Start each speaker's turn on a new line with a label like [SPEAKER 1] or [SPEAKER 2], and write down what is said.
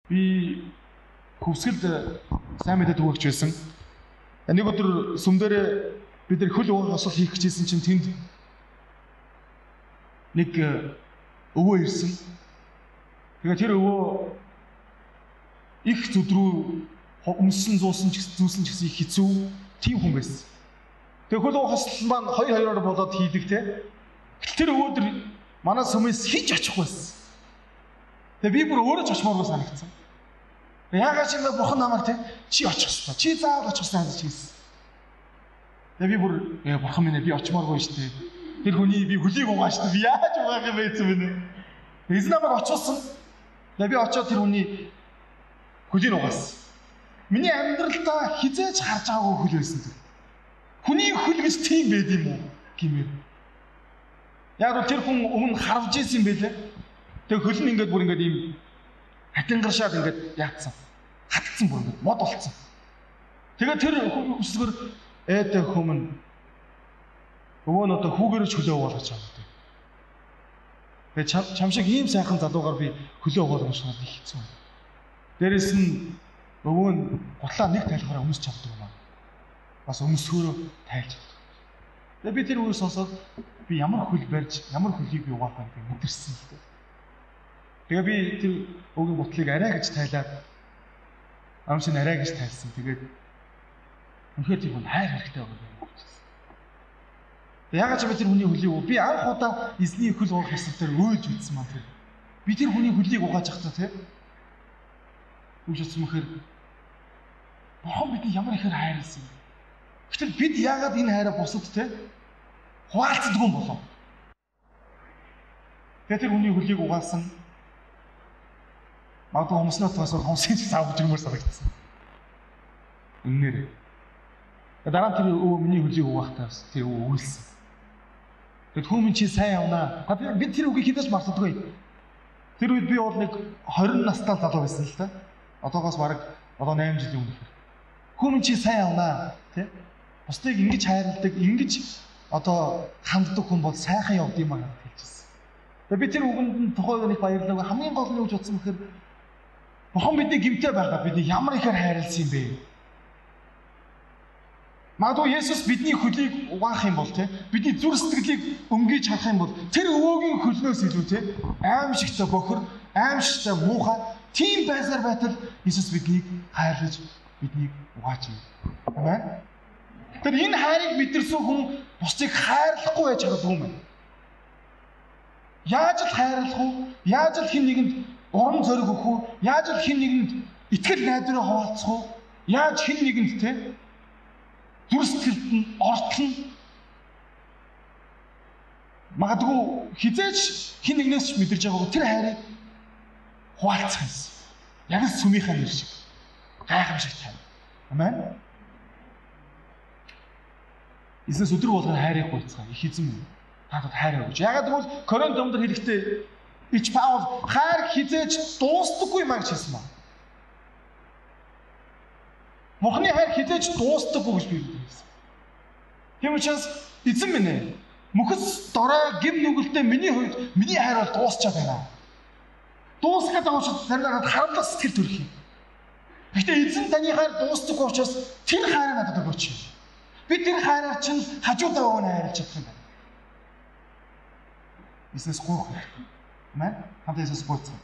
[SPEAKER 1] Би хөвсгөлд сайн мэдээ түгээгч байсан. Нэг өдөр сүм дээр бид нар хөл угаах осол хийх гэжсэн чинь тэнд нэг өвөө ирсэн. Тэгээ тэр өвөө их зүдрүү өмсөн зуусан ч гэсэн их хэцүү тийм хүн байсан. Тэгээ хөл угаах осол маань хоёр хоёроор болоод хийдэг те. Гэтэл тэр өвөө тэр манай сүмээс хийж очихгүй байсан. Тэгээ би бүр өөрөө ч очимооргүй санагдсан. Яагаад ч юм бэ бурхан намайг те чи очих ёстой. Чи заавал очих ёстой гэж хэлсэн. Тэгээ би бүр бурхан минь би очимооргүй шүү дээ. Тэр хүний би хөлийг угааш шүү дээ. Би яаж угаах юм бэ гэсэн минь. Эзэн намайг очуулсан. Тэгээ би очиод тэр хүний хөлийг угаасан. Миний амьдралдаа хизээж харж байгаагүй хөл байсан тэр. Хүний хөл гэж тийм байд юм уу гэмээр. Яг бол тэр хүн өмнө харавж исэн юм байлээ. Тэгээ хөл нь ингээд бүр ингээд ийм хатингаршаад ингээд яатсан. Хатцсан бүр ингээд мод болцсон. Тэгээ тэр үсгэр ээдэ хүмүүн өвөө нь одоо хүүгээрээ ч хөлөө угаалгаж байгаа гэдэг. Тэгээ чам шиг ийм сайхан залуугаар би хөлөө угаалгах юм шиг хэцүү. Дээрээс нь өвөө нь гутлаа нэг тайлахаараа өмсч чаддаг юм аа. Бас өмсгөөрөө тайлж чаддаг. Тэгээ би тэр үгийг сонсоод би ямар хөл барьж, ямар хөлийг би угаах вэ гэдгийг мэдэрсэн л дээ. Тэгээ би тэр өвгийн гутлыг арай гэж тайлаад амшин арай гэж тайлсан. Тэгээд үнэхээр тэр хүн хайр хэрэгтэй байгаа юм хэлсэн. Тэгээ яагаад ч юм бэ тэр хүний хөлийг би анх удаа эзний хөл угаах ёстой дээр уйлж үзсэн маа тэр. Би тэр хүний хөлийг угааж байхдаа тэр үгж утсан мөхөр бурхан бидний ямар ихээр хайрласан юм. Гэтэл бид яагаад энэ хайраа бусад те хуваалцдаггүй юм болов? Тэгээ тэр хүний хөлийг угаасан. Магадгүй хүмүүсний утгаас хомсгийн ч заавч юмар санагдсан. Үннээр. Дараа нь тэр өвөө миний хөлийг угаахтаа бас тэр өвөө уйлсан. Тэгэд хүмүүн чи сайн явнаа. Би тэр үгийг хідэж мартдаггүй. Тэр үед би бол нэг 20 настай залуу байсан л та. Одоогоос бараг одоо 8 жилийн өмнө. Хүмүүн чи сайн явнаа, тэ? Бусдыг ингэж хайрладаг, ингэж одоо ханддаг хүн бол сайхан явд юм аа гэж хэлжсэн. Тэгээ би тэр үгэнд нь тухайн нэг баярлаагүй. Хамгийн гол нь юу гэж бодсон бэхээр бурхан бидний гэмтэй байгаад бидний ямар ихээр хайрласан юм бэ? Магадгүй Есүс бидний хөлийг угаах юм бол тэ бидний зүр сэтгэлийг өмгийж харах юм бол тэр өвөөгийн хөлнөөс илүү тэ аимшигтай бохор, аимшигтай муухай тийм байсаар байтал Есүс биднийг хайрлаж биднийг угааж юм. Амен. Тэр энэ хайрыг мэдэрсэн хүн бусдыг хайрлахгүй байж чаддгүй юм байна. Яаж л хайрлах вэ? Яаж л хэн нэгэнд урам зориг өгөх үү? Яаж л хэн нэгэнд итгэл найдвараа хуваалцах вэ? Яаж хэн нэгэнд те зүр сэтгэлд нь ортлон магадгүй хизээч хэн нэгнээс ч мэдэрч байгаагүй тэр хайрыг хуваалцах юмсан. Яг л сүмийнхаа нэр шиг гайхамшиг тань. Амен. Эзнээс өдөр болгон хайрыг гуйцгаа. Их эзэн минь та хайр өгч. Ягаад гэвэл Коринт номдор хэлэхдээ Ич Паул хайр хизээж дуустдаггүй юм а гэж хэлсэн ба. Бурхны хайр хизээж дуустдаггүй гэж би хэлсэн. Тийм учраас эзэн минь ээ мөхөс дорой гим нүгэлтэй миний хувьд миний хайр бол дуусчаад байна. Дуусах гэдэг учраас заримдаа надад харамлах сэтгэл төрөх юм. Гэхдээ эзэн таны хайр дуустдаггүй учраас тэр хайраа надад өгөөч. Би тэр хайраар чинь хажуудаа өгөн хайрлаж чадах юм байна. Эзнээс гуйх хэрэгтэй. Амен. Хамт Есүс гуйцгаая.